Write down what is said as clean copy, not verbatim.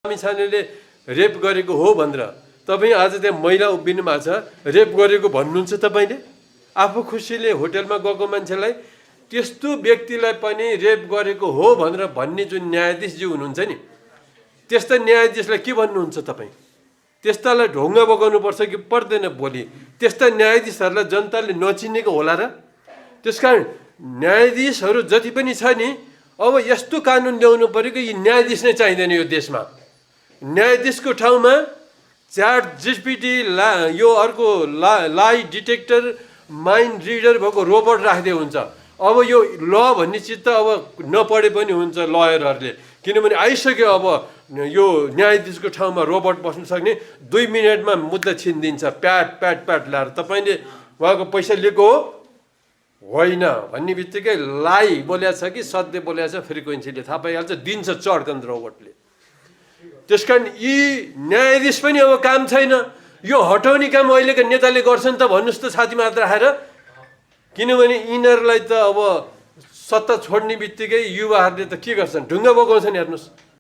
छानेले rape गरेको हो भनेर तपाईँ आज त्यहाँ महिला उभिनु भएको छ, रेप गरेको भन्नुहुन्छ तपाईँले? आफू खुसीले होटलमा गएको मान्छेलाई त्यस्तो व्यक्तिलाई पनि रेप गरेको हो भनेर भन्ने जुन न्यायाधीशजी हुनुहुन्छ नि, त्यस्ता न्यायाधीशलाई के भन्नुहुन्छ तपाईँ? त्यस्तालाई ढोङ्गा बगाउनुपर्छ कि पर्दैन? भोलि त्यस्ता न्यायाधीशहरूलाई जनताले नचिनेको होला र? त्यसकारण न्यायाधीशहरू जति पनि छ नि, अब यस्तो कानुन ल्याउनु पर्यो कि यी न्यायाधीश नै चाहिँदैन यो देशमा। न्यायाधीशको ठाउँमा च्याट जिपिटी यो अर्को लाई डिटेक्टर माइन्ड रिडर भएको रोबोट राख्दै हुन्छ। अब यो ल भन्ने चिज त अब नपढे पनि हुन्छ लयरहरूले, किनभने आइसक्यो। अब यो न्यायाधीशको ठाउँमा रोबोट बस्न सक्ने 2 मिनटमा मुद्दा छिनिदिन्छ प्याट प्याट प्याट ल्याएर। तपाईँले उहाँको पैसा लिएको हो होइन भन्ने बित्तिकै लाई बोलेको छ कि सत्य बोलेको छ फ्रिक्वेन्सीले थाहा पाइहाल्छ, दिन्छ चड्कन रोबोटले। त्यसकारण यी न्यायाधीश पनि अब काम छैन। यो हटाउने काम अहिलेका नेताले गर्छन् त भन्नुहोस् त छाती मात्र राखेर। किनभने यिनीहरूलाई त अब सत्ता छोड्ने बित्तिकै युवाहरूले त के गर्छन्? ढुङ्गा बगाउँछन्। हेर्नुहोस्।